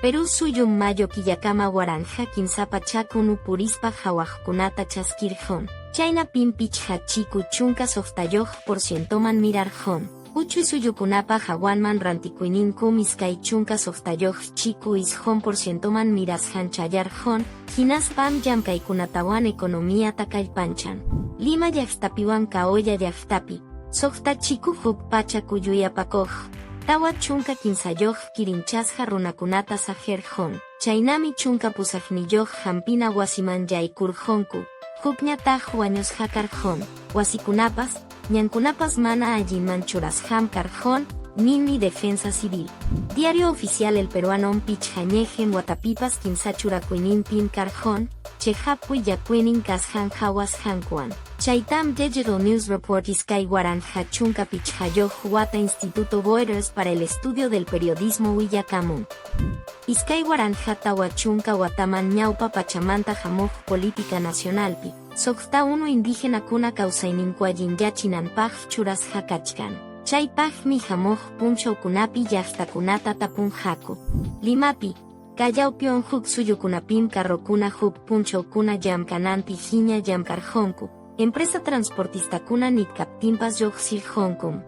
Perú suyum mayo killakama 1300 unu purispa hawaqkunata chaskirqun. Chaynapim pichqa chiku 16%man mirarqun. Uchuy suyukunapa hawanman rantikuyninkum 26.9%man mirasqan chayarqun, hinaspam llamkaykunatawan economiata kallpanchan. Lima llaqtapiwan Caolla llaqtapi, 6 chiku huk pacha kuyuyapakuq, 43 kirinchasqa runakunata saqirqun. Chaynami 18 hampina wasiman yaykurqunku, hukñataq wañusqa karqun. Wasikunapas, ñankunapas mana allinman churasqam karqun, ninmi Defensa Civil. Diario Oficial El Peruanom pichqa ñeqen watapipas kimsa churakuyninpim karqun, cheqap willakuynin kasqan qawasqankuwan. Chaytam Digital News Report 2015 wata Instituto Reuters para el Estudio del Periodismo willakamun. 2040 wataman ñawpa pachamanta hamuq política nacionalpi, 61 indígenakuna kawsayninku allinyachinanpaq churasqa kachkan. Chaypaqmi hamuq punchawkunapi llaqtakunata tapunqaku. Limapi, Callaopiwan huk suyukunapim carrokuna huk punchawkuna llamkananpi hiña llamkarqunku, empresa transportistakuna nitkaptinpas lluqsirqunkum.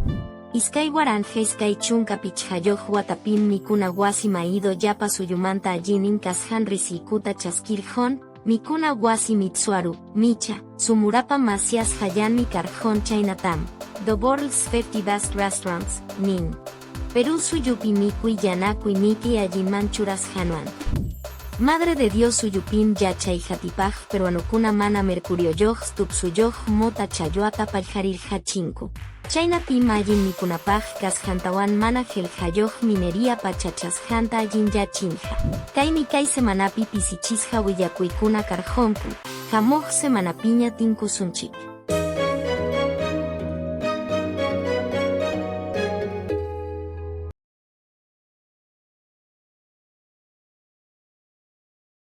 2025 watapim mikuna wasi Maido llapa suyumanta allinin kasqan risiykuta chaskirqun, mikuna wasi Mitsuaru, Micha, Sumurapa Macias Hayanmi karqun chaynatam, The World's 50 Best Restaurants, nin. Perú suyupi mikuy yanakuy miki allinman churasqanwan. Madre de Dios suyupim yachay hatipaq peruanokuna mana mercurioyuq tupsuyuq mota challwata pallqarirqachinku. Chaynapim allin mikunapaq kasqantawan mana qillqayuq minería pachachasqanta allinyachinqa. Kaymi kay semanapi pisichisqa willakuykuna karqunku, hamuq semanapiña tinkusunchik.